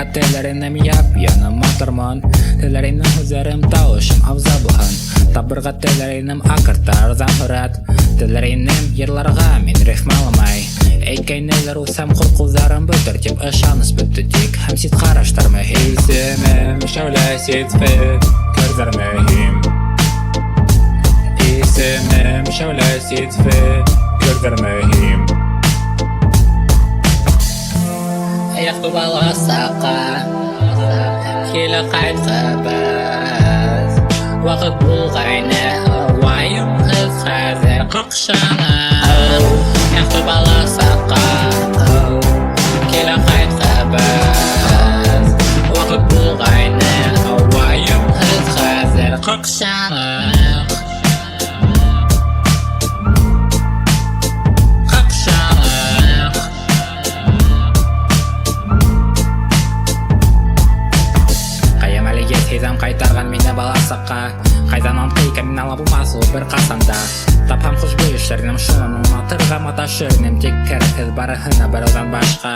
Табырға теләр инем яп-яңы матур моң. Теләр инем һүҙҙәрем, тауышым абзал булһын. Табырға теләр инем аккордта арзан һүрәт. Теләр инем йырларға мин рифмаламай. Әйткәйнеләр үҫһәм ҡурҡыуҙарым бөтөр тип, ышаныс бөттө тик һәм сит ҡараштар мөһим. Исемем Шәүлә, сит фекерҙәр мөһим. Исемем Шәүлә, сит фекерҙәр мөһим. Аяҡ баласаҡҡа килә ҡайтҡыбыҙ. Ваҡыт булғайны вайымһыҙ, хәҙер ҡаҡшаныҡ. Яҡты баласаҡҡа килә ҡайтҡыбыҙ. Ваҡыт булғайны вайымһыҙ, хәҙер ҡаҡшаныҡ. Ҡаҡшаныҡ. Ҡайым әле еҫ һиҙәм, ҡайтарған мине баласаҡҡа. Ҡайҙан аңҡый икән, мин аңлап булмаҫ ул бер ҡасан да. Тапһам хушбуй эшләр инем, шунан уйнатырға маташыр инем. Тик кәрәкһеҙ барыһына берәүҙән башҡа.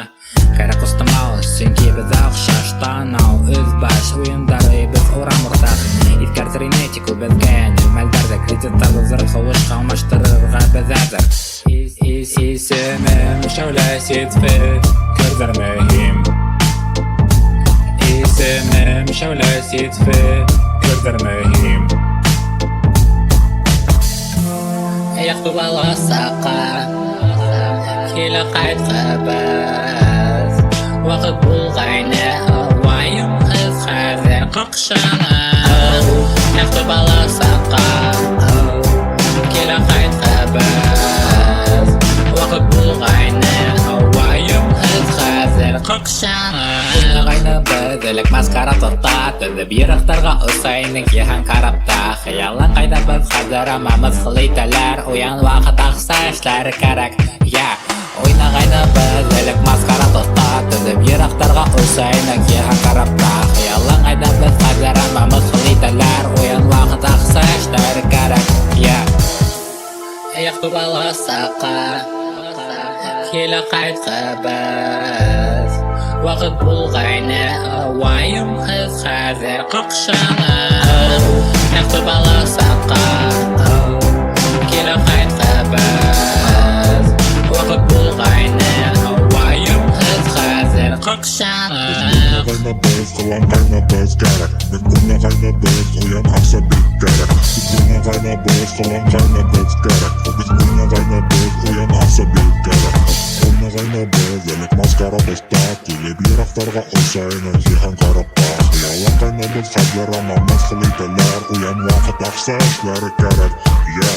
Кәрәк ҡустым ал, сөнки беҙ оҡшаш танау, өҙ баш, уйындары беҙ урам уртаҡ. Иҫкәртер ине тик ул беҙгә йәнел мәлдәрҙе, кредиттарҙы уҙҙырып һыуышҡа алмаштырырға беҙ әҙер. Исемем Шәүлә, сит фекерҙәр мөһим. Исемем Шәүлә, сит фекерҙәр мөһим. Яҡты баласаҡҡа килә ҡайтҡыбыҙ. Ваҡыт булғайны вайымһыҙ, хәҙер ҡаҡшаныҡ. Яҡты баласаҡҡа килә ҡайтҡыбыҙ. Ваҡыт булғайны вайымһыҙ, хәҙер ҡаҡшаныҡ. Уйнағайны беҙ элек маскара тота, төҙөп йыраҡтарға оса инек йыһан карапта. Хыяллан ҡайҙа беҙ хәҙер, әммә мыҫҡыл итәләр. Уян, ваҡыт, аҡса эшләр кәрәк. Я, уйнағайны беҙ элек маскара тота, төҙөп йыраҡтарға оса инек йыһан карапта. Хыяллан ҡайҙа беҙ хәҙер, әммә мыҫҡыл итәләр. Уян, ваҡыт, аҡса эшләр кәрәк. Я, яҡты баласаҡҡа килә ҡайтҡыбыҙ. Ваҡыт булғайны вайымһыҙ, хәҙер ҡаҡшаныҡ. Яҡты баласаҡҡа килә ҡайтҡыбыҙ. Ваҡыт булғайны вайымһыҙ, хәҙер ҡаҡшаныҡ. Уйнағайны беҙ, ҡыланғайны беҙ кәрәк. Беҙ уйнағайны беҙ, уян, аҡса бик кәрәк. Беҙ уйнағайны беҙ, ҡыланғайны беҙ кәрәк. Беҙ уйнағайны беҙ, уян, аҡса бик кәрәк. Уйнағайны беҙ элек маскара тота, килеп йыраҡтарға оса инек йыһан карапта. Хыялланғайны беҙ хәҙер, әммә мыҫҡыл итәләр. Уян, ваҡыт, аҡса эшләр кәрәк. Я.